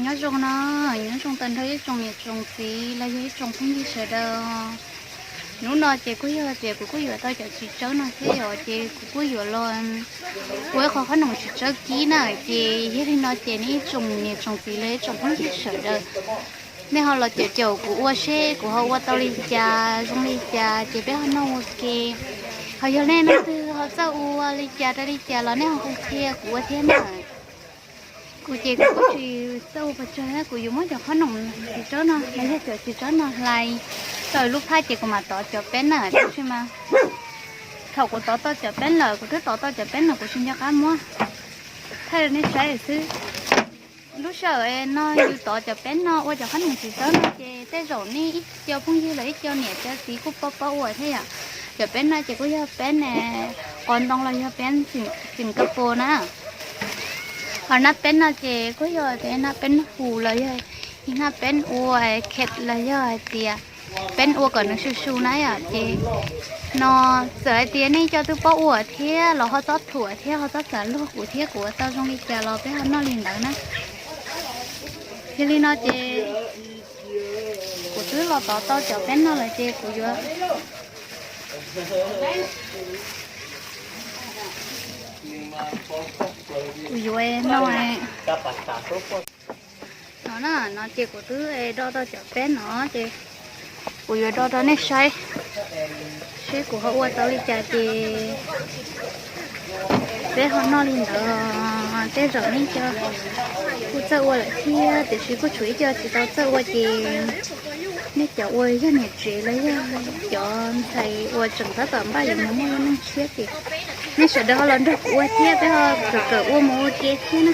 Nyob zoo no, nyob zoo tag nrho ib tsoom niam tsoom txiv los yog ib tsoom phooj ywg sawv daws. Hnub no ces kuj yog tias kuv kuj yuav tau cov txiv tsawb no thiab yom, ces kuv kuj yuav los ua ib qho qhob noom txiv tsawb kib na, ces yog li no ces nej ib tsoom niam tsoom txiv los ib tsoom phooj ywg sawv daws, nej ho los caum caum kuv ua seb kuv ho ua tau li cas zoo li cas ces peb ho noj ua ke. Ho yog nej leej twg ho txawj ua li cas rau li cas los nej ho qhia kuv ua thiab na. Kuv ces kuv kuj tsis txawj ua pes tsawg, kuv yuav muab cov qhob noom txiv tsawb no los yog cov txiv tsawb no hlais tau lub phab ces kuv mam tov cov peeb na, tab sis mas thaum kuv tov tau cov peeb lawm, kuv twb tov tau cov peeb no kuv tsis nco qab muab thaij rau nej saib xwb. Lub sij hawm no yus tov cov peeb no ua cov qhob noom txiv tsawb no ces tej zaum nej ib co phooj ywg los ib co niam co txiv kuj paub paub ua thiab yom. Cov peeb no ces kuj yog peeb qos ntoo los yog peeb Singapore na. Ho nab peeb no ces kuj yog tias nab peeb hu los yog ib nab peeb ua khet los yog hais tias peeb ua kom nws su su na yom. Ces no txawm hais tias nej cov twb paub ua thiab los ho txhob thuam thiab ho txhob txav luag kuv thiab kuv ua tau zoo li cas los peb ho noj li ntawd na. Yog li no ces kuv twb los tov tau cov peeb no lawm ces kuv yuav, kuv yuav no no na, no ces kuv twb do tau cov peeb no ces kuv yuav do rau nej saib seb kuv ho ua tau li cas ces peb ho noj li ntawd. Tej zaum nej cov kuj txawj ua lawm thiab tiam sis kuj tshuav ib co tsis tau txawj ua ces nej cov uas yog niam tsev los yog cov ntxhais uas tseem tab tom npaj yuav mus muaj lub neej tshiab ces nej sawv daws ho los nrog kuv ua thiab peb ho kawm kawm ua mus ua ke thiab na.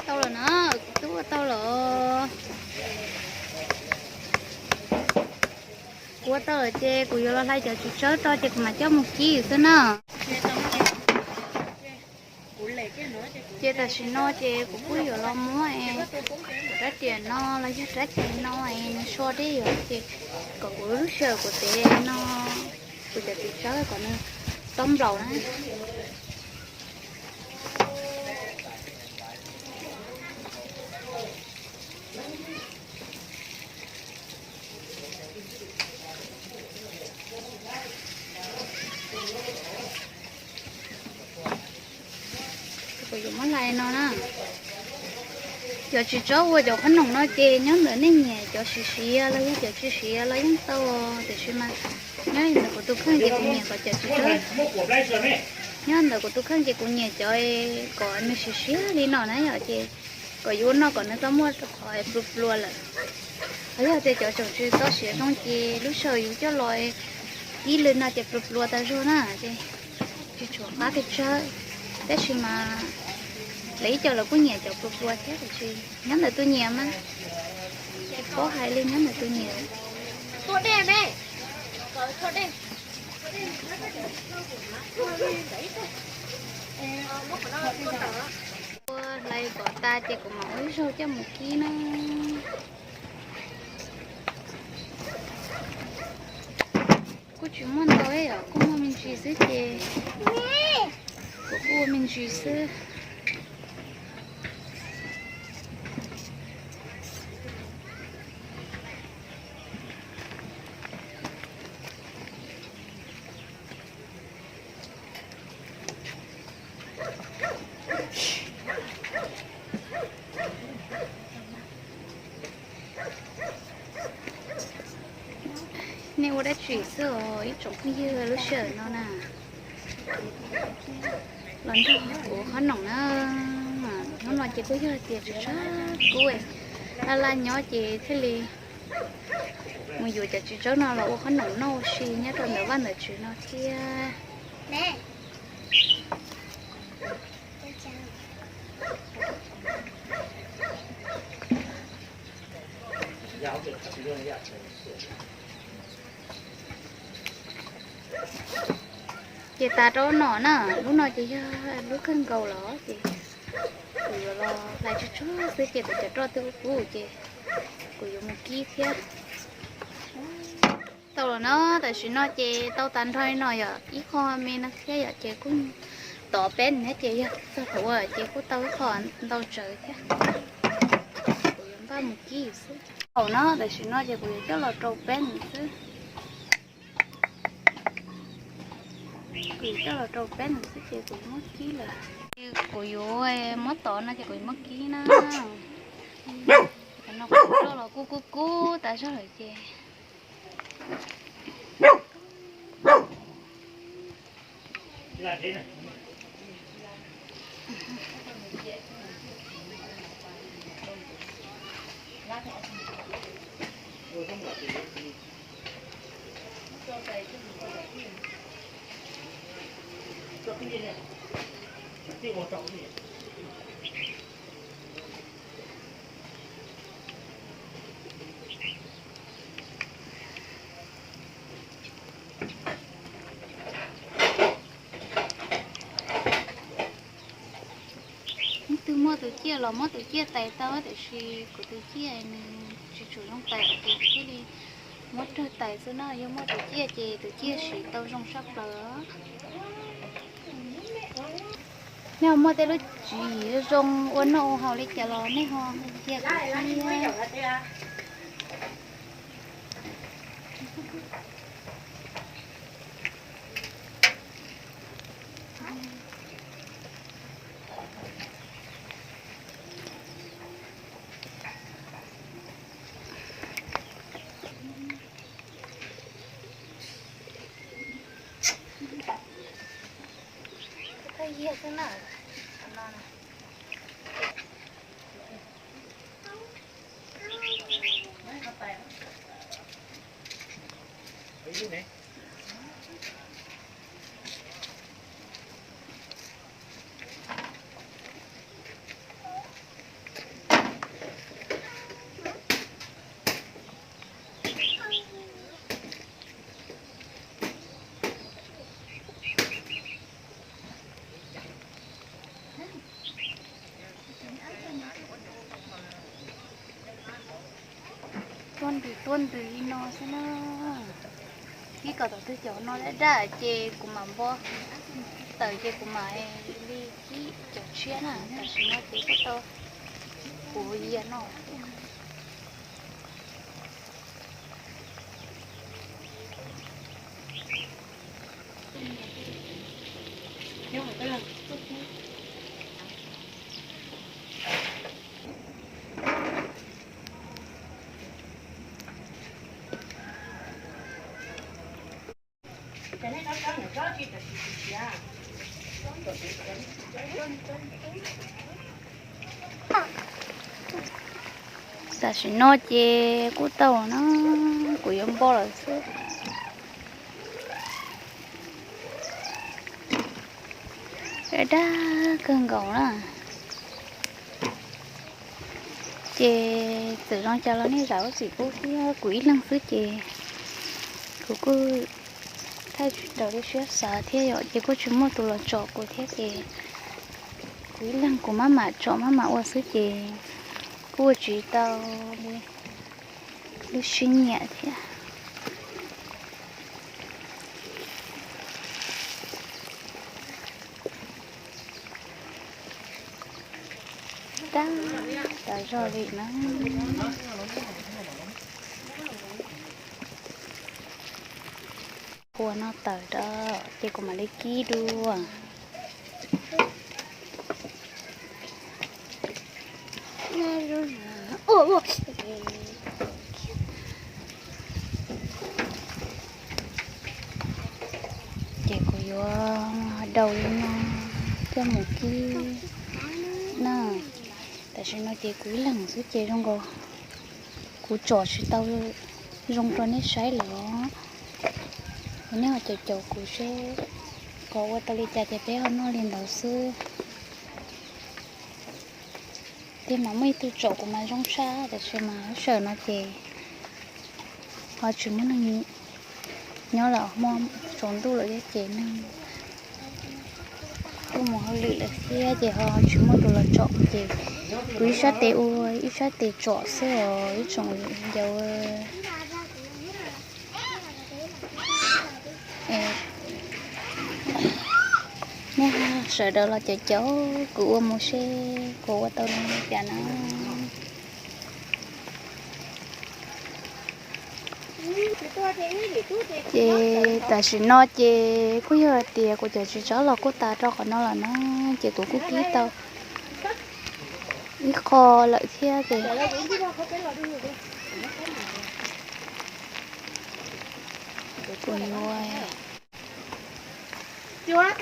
Tau lawm na, kuv twb ua tau lawm. Kuv ua tau lawm ces kuv yuav los hlais cov txiv tsawb rau ces kuv mam coj mus kib xwb na. Ces tam sim no ces kuv kuj yuav los muab rab riam no los yog rab ceg no es nws so deb yuav ces kom kuv lub sij hawm kuv tev no kuv cov txiv tsawb kom nws tob nplaum na. Kuv yuav muab hlais no na. Cov txiv tsawb ua cov qhob noom no ces nyob ntawm nej nyiam cov siav siav los yog cov tsis siav los yeej tau, tiam sis mas nyob li ntawm kuv tus kheej ces kuv nyiam kom cov txiv tsawb, nyob ntawm kuv tus kheej ces kuv nyiam cov kom nws siav siav li no na yom, ces kom yuav ua noj kom nws txhob muaj qhov plua plua lawm. Los yog tias cov tseem tsis txhob siav zoo ces lub sij hawm yus coj los kib lwm no ces plua plua tas zog na ces tsis tshua qab pes tsawg, tab sis mas lawv ib co lawv kuj nyiam cov plua plua thiab tiam sis nyob ntawm tus nyiam mas tsis paub hais li, nyob ntawm tus nyiam. Ua hlais kom tas ces kuv mam ua ib zaug coj mus kib na. Kuj tsis muaj ntau yom, kuj muaj me ntsis xwb ces kuv kuj ua me ntsis xwb. Nej ua dab tsi xwb os ib tsoom phooj ywg lub sij hawm no na? Los nrog kuv qhob noom na. Hnub no ces kuj yog tias tsis tshua kub, laj laj nyob ces thiaj li mus yuav cov txiv tsawb no los ua qhob noom noj ua si nyob rau ntawm vaj ntawm tsev no thiab. Ces tas rau no na, lub no ces yog lub kawg nkaus los ces kuv yuav los hlais tsuag tsuag xwb ces kuv cov roj twb kub kub ces kuv yuav mus kib thiab. Tau los no, tam sim no ces tau tas nrho li no yom, ib qho me no thiab yom, ces kuj tov peb thiab ces yog txog thaum ua ces kuj tau ib qho ntau tsawv thiab. Kuv yuav npaj mus kib xwb. Thaum no tam sim no ces kuv yuav coj los rau peb xwb. Kuv yuav coj los rau peb xwb ces kuv muab kib lawm. Kuv yuav muab tov no ces kuv yuav muab kib na. Cov no kuv coj los kub kub kub tas zog lawm ces Leej twg muaj tus ciaj los muab tus ciaj tais tau, tiam sis kuv tus ciaj nws tsis tshua zoo tais ces kuv thiaj li muab rawg tais xwb na. Yog muaj tus ciaj ces tus ciaj siv tau zoo tshaj plaws. Nej ho muaj tej lub tswv yim zoo ua noj ua haus li cas los nej ho qhia kuv thiab. Tuaj ntws tuaj ntws li no xwb na. Kib kom thaum twg cov no daj daj ces kuv mam npo tawm ces kuv mam li kib cov tshiab na. Tam sim no ces kuj tau puv yias no. Tam sim no ces kuj tau na, kuv yuav npo lawm xwb. Daj daj kawg nkaus na. Ces txawm zoo cas los nej zam lub txim pub thiab, kuv ib leeg xwb ces kuv kuj thaij tsis tau li siab xav thiab yom, ces kuj tsis muaj tus los tsom kuv thiab ces kuv ib leeg kuv maj mam tsom maj mam ua xwb ces kuj ua tsis tau li lub siab nyiam thiab. Daj tas zog li na. Ua no tawm rau ces kuv mam li kib dua. Ces kuv yuav daus li no coj mus kib na. Tam sim no ces kuv ib leeg xwb ces zoo nkaus kuv tsom tsis tau zoo rau nej saib lawm os. Ces nej ho caum caum kuv seb kom ua tau li cas ces peb ho noj li ntawd xwb. Tiag mas muaj ib tug tsom kuv mas zoo tshaj, tab sis mas lub sij hawm no ces ho tsis muaj neeg nyob lawm, muaj tsaus ntuj lawm thiab ces neeg Kuv mus hauj lwm lawm thiab ces ho tsis muaj tus los tsom ces kuv ib sab tes ua ib sab tes tsom xwb os ib tsoom viv ncaus. Nej sawv daws los caum caum kuv ua mus seb kuv ua tau zoo li cas na. Ces tam sim no ces kuj yog hais tias kuv cov txiv tsawb los kuj tas rau qhov no lawm na, ces kuv kuj kib tau ib qho lawm thiab ces kuv yuav.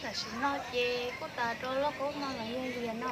Tam sim no ces kuj tas rau lub qub no los yog lias no.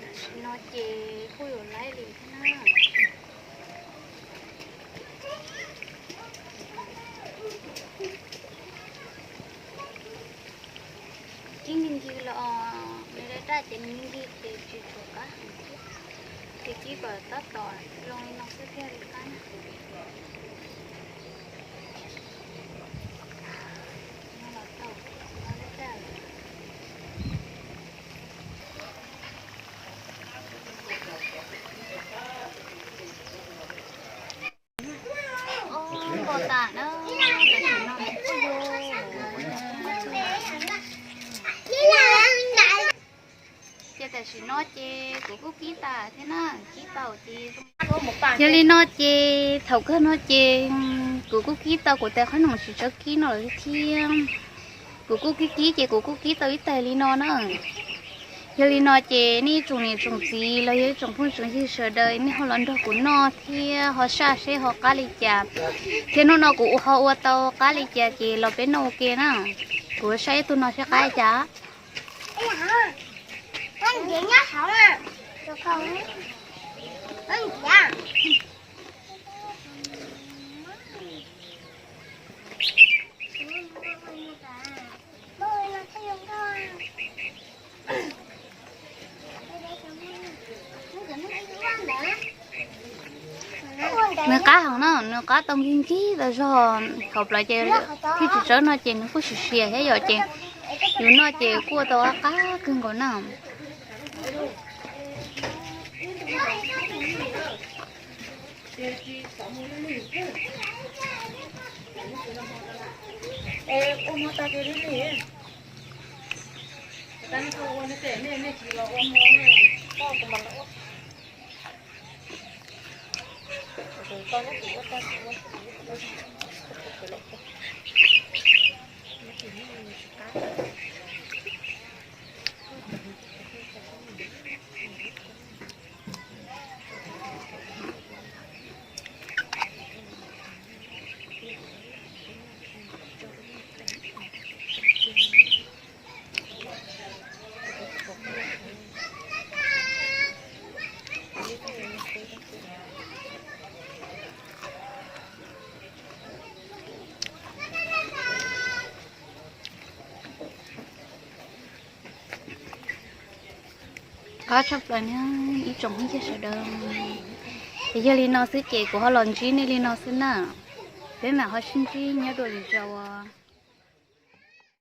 Tam sim no ces kuj yuav laib li thiab na. Kib me ntsis los nws daj daj ces me ntsis ces tsis tshua qab heev thiab. Ces kib kom tab tom zoo li no xwb thiaj li qab na. Ces tam sim no ces kuv kuj kib tas thiab na, kib tau ces yog li no ces thaum kawg no ces kuv kuj kib tau kuv tais qhob noom tsis txawb kib no lawm thiab. Kuv kuj kib kib ces kuv kuj kib tau ib tais li no na. Yog li no ces nej ib tsoom niam tsoom txiv los yog ib tsoom phooj tsoom ywg sawv daws nej ho los nrog kuv noj thiab ho saj seb ho qab li cas, thiab hnub no kuv ho ua tau qab li cas ces los peb noj ua ke na. Kuv saib ib tug no seb qab li cas. Nws qab heev na, nws qab tau nkig nkig tas zog, thaum plaws ces thiab tsis txawb no ces nws kuj siav siav thiab yom, ces yus noj ces kuj ua tau qab kawg nkaus na. Qab tshaj plaws na ib tsoom phooj ywg sawv daws. Ces yog li no xwb ces kuv ho los ntsib nej li no xwb na. Peb mam ho sib ntsib nyob dua lwm zaus.